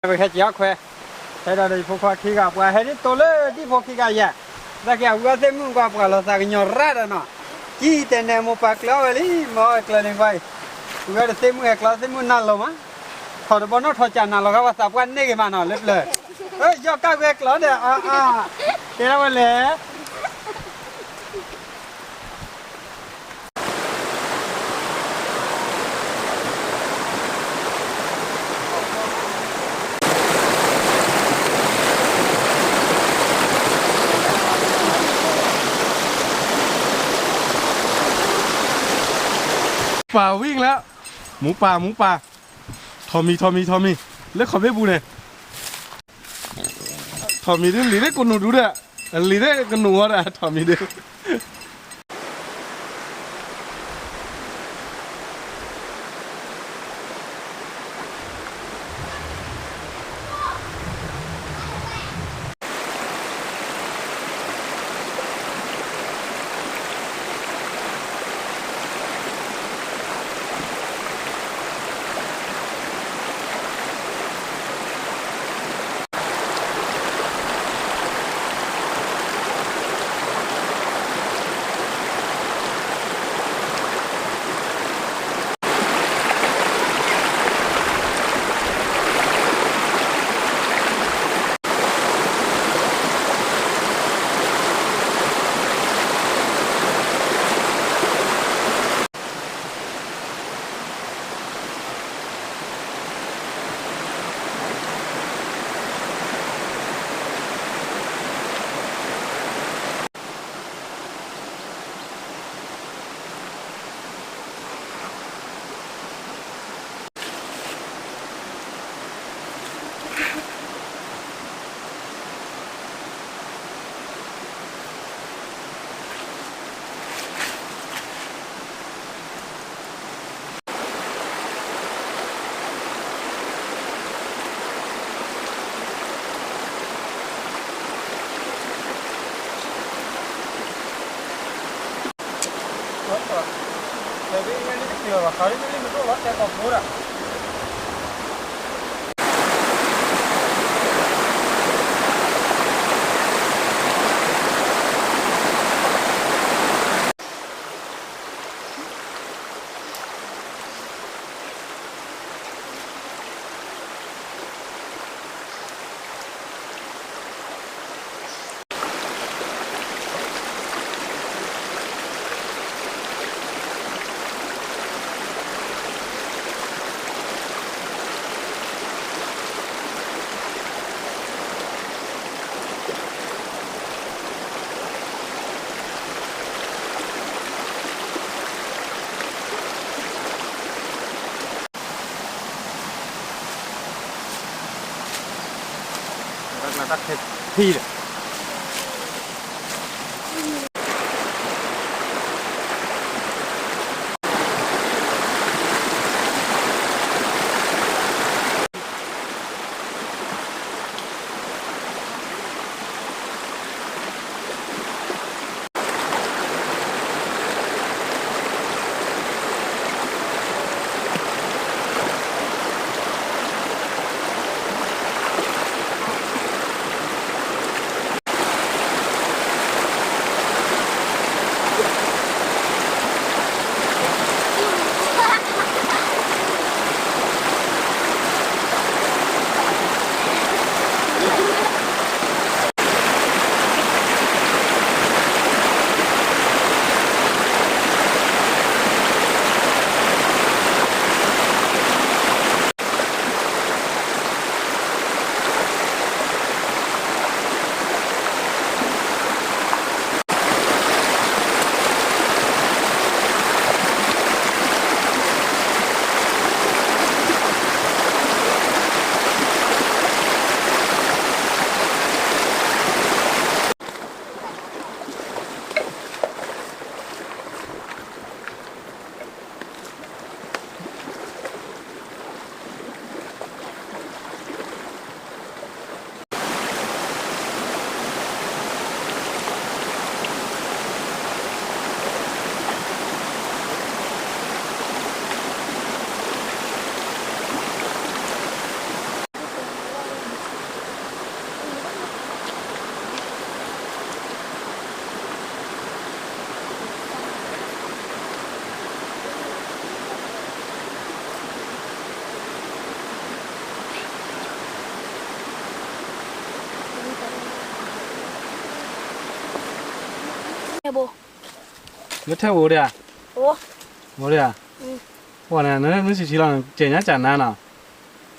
ပဟဲက့ၤအီၣ်ခွဲး, ဟဲဒီးဒီးယဖိခွါခံဂၤ ပှၤဟဲဒ်သိးလၢဒ်ဖိခံဂၤယဲ, သးက့ၤအဝံအီၣ်သ့ၣ်မုၣ်ကွၢ်ပှၤလီၤသးကညီၤရၣ်ဒီးနီၤ, ကံတဲနဲမိၢ်ပၢ်ကျၢၤအီၣ်ဝဲလံ, မ့ၢ်အီၣ်ဝဲကျၢၤန့ၣ်ကွၢ်အံၤ, ဝံအီၣ်ဒီးသ့ၣ်မုၣ်ဟဲကျီသ့ၣ်မုၣ်နၢ်လိၤမး, ထီၣ်တဘီနီၣ်ထီၣ်ကၢ်နၤလီၤဂာ်ဝဲသးပှၢ်န့ၢ်ဂ့ၤမးနီၤလၢပျၢၤ, ယီၣ်ကၣ်ဝဲကျီဒီးအါအါ, တဲဒၣ်ဝဲလဲၣ် ပၢ်ဝံၤလၢ, မူပၢ် မူပၢ်, ထီၣ်မံၤ ထီၣ်မံၤ ထီၣ်မံၤ, လၢခီၣ်ဘ့ၣ်ပူၤန့ၣ်, ထီၣ်မံၤဒ်လံာ်ဒ်ကနူာ်ဒူဒီး, လံာ်ဒ်ကနူာ်ဝဲဒီး ထီၣ်မံၤဒ် တၢ်ခဲထံဒီး လၢထဲအိၣ်ဒံးဧါ, အိၣ်ဒံးဧါ, ပှၤန့ၣ် နမ့ၢ်ဆံးဆံးလီၤ ကဲညါကၢ်နါနီၤ,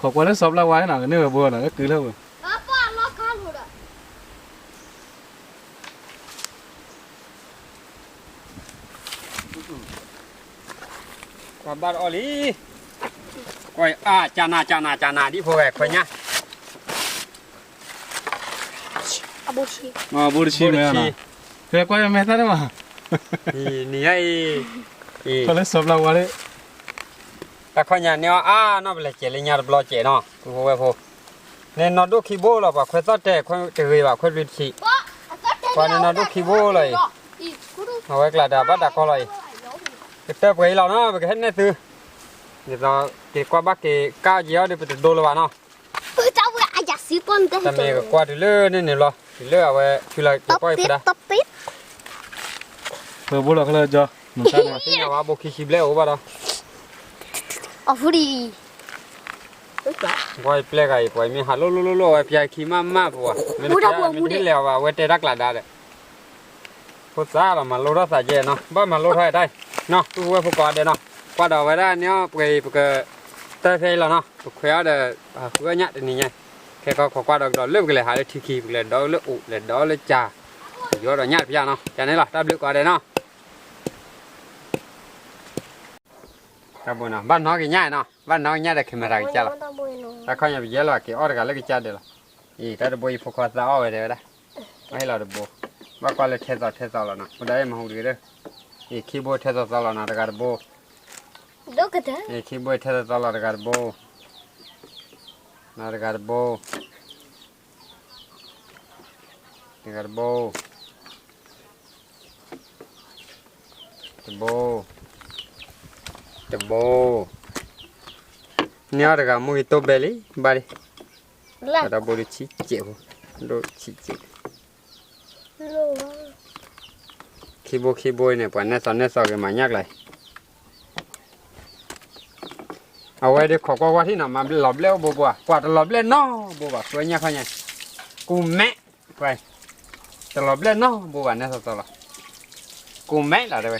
ခိးကွၢ်လၢစီၤပျၢ်ဝါနီၤ ကန့ၢ်ဝဲဘိနီၤ လၢကုၢ်လၢဝဲ ကွၢ်ဘၣ်အီၤလံ, ကွၢ်အါ ကၢ်နၤ ကၢ်နၤ ကၢ်နၤ ဒ်ဖိဝဲခွဲညါ, ဘိတဆံမ့ၢ်, ကွၢ်ယမဲာ်သၣ်န့ၣ်မး, နံၤညါအံၤ, ကွၢ်လၢစီၤပျၢ်ဝါလၢ တၢ်ခီညါန့ၢ်အီၤအါနီၢ် ပလဲၤစဲးလၢညါတဘျီစဲးနီၤ ပုၢ်ဖိဝဲၢ်ဖိ, န့ၣ်နီၢ်ဒိၣ်ခံဘိလီၤ ပှၤခွဲးသီၣ်တဲာ်ခွဲးတဂ့ၤဘၣ် ခွဲးတဂ့ၤတဆံး, ပှၤန့ၣ်နီၢ်ဒိၣ်ခံဘိလီၤအံၤ, အဝဲကျးတၢ်ဘၣ်တၢ်ကီလီၤအံၤ, ကတၢၢ်ပှဲၤအံၤလီၤနီၤ ပကဟဲနဲၣ်သု, ဒ်သိးက့ၤကွၢ်ဘၣ်က့ၤကါက့ၤအီၤဒီး ပတဒိလၢၤဘၣ်နီၤ, တမ့ၢ်ကကွၢ်တုၤလၢန့ၣ်န့ၣ်ဘျီ တုၤလၢအဝဲဖုလီၤက့ၤပီၢ်အံၤဖုဒၣ် ပဘိလီၤခဲလၢာ်ကၠီ, သ့ၣ်ညါဝဲဘိခံဆံဘျဲၣ်အိၣ်ဘၣ်ဒီး, အဖုဒံး, ကွၢ်ယပျဲၢ်ဂၤအံၤ ပှၤမ့ၢ်ဟးလိၣ်လိၣ်လိၣ်လိၣ် အဝဲပျဲခံမးမးပဝဲ, မ့ၢ်တပျဲမ့ၢ်တဟ့ၣ်လဲၤအီၤဘၣ် အဝဲတဲတၢ်ကျးဒါဒီး, ဖိသၣ်လီၤ မၤလိထီၣ်သးယဲနီၤ ဘၣ်မၤလိထီၣ်တၢ်အံၤ, နီၤ ပုၢ်ဖိဝဲၢ်ဖိကိးဂၤဒဲးနီၤ, ကွၢ်ဒီးဝဲဒၣ်န့ၣ် ပှဲၤအံၤပက, တၢ်ဖဲအံၤလီၤနီၤ ပခွဲးအီၤဒီး, ဟးဃုအီၣ်ညၣ်တနံၤညါ, ခဲကီၢ်ခိးကွၢ်ဒီးကဒီးလၢပကလဲၤဟးလၢထံခံ ပကလဲၤဒီးလၢအိၣ်လဲၤဒီးလၢကၢ်, ပယီဒီးညၣ်တပျၢ်နီၤ ကန့ၣ်လီၤ တၢ်ဘျုးကိးဂၤဒဲးနီၤ တၢ်ဘိနီၤ ဘၣ်နီၣ်က့ၤညၣ်နီၤ ဘၣ်နီၣ်က့ၤညၣ်ဒီး camera ကစၢ်လီၤ, တၢ်ခီညါပယဲလီၤက့ၤအီၣ်တဂၤလၢကစၢ်ဒဲးလီၤ, အံၤတၢ်တဘိအံၤဖိခွါသးအီၣ်ဝဲတဲဝဲဒၣ်, အဟ့ၣ်လီၤတဘိ, ဘၣ်ကွၢ်လၢထဲသိးထဲသိးလီၤနီၤ ဖိဒါအံၤမဟူတဂ့ၤဒီး, အံၤခံဘိထဲသိးသိးလီၤနီၤ တဂၤတဘိ, အံၤခံဘိထဲသိးသိးလီၤ တဂၤတဘိ, နီၤ တဂၤတဘိ, တဂၤတဘိ တဘိ, တဘိ, န့ၢ်အီၤတဂၤမူက့ၤတိၢ်ဘဲလံ ဘၣ်လံ, ပှၤတၢ်ဘိဒိၣ်ဆံးစဲးဖိ, ဒိၣ်ဆံးစဲး, ခံဘိခံဘိအံၤန့ၣ် ပှၤနဲၣ်သီနဲၣ်သီက့ၤမၤညၣ်ကျါအံၤ အဝဲဒၣ်ခိးကွၢ်ကွၢ်ထံၣ်နီၤ မၤလီၤဘျဲၣ်အိၣ်ဘိဘိဧါ ပှၤတလီၤဘျဲၣ်နီတဘိဘၣ် ဃုညၣ်ခီညါ, ကူၣ်မဲ, တလီၤဘျဲၣ်နီတဘိဘၣ် နဲၣ်သီသီလီၤ, ကူၣ်မဲလီၤတဲဝဲ,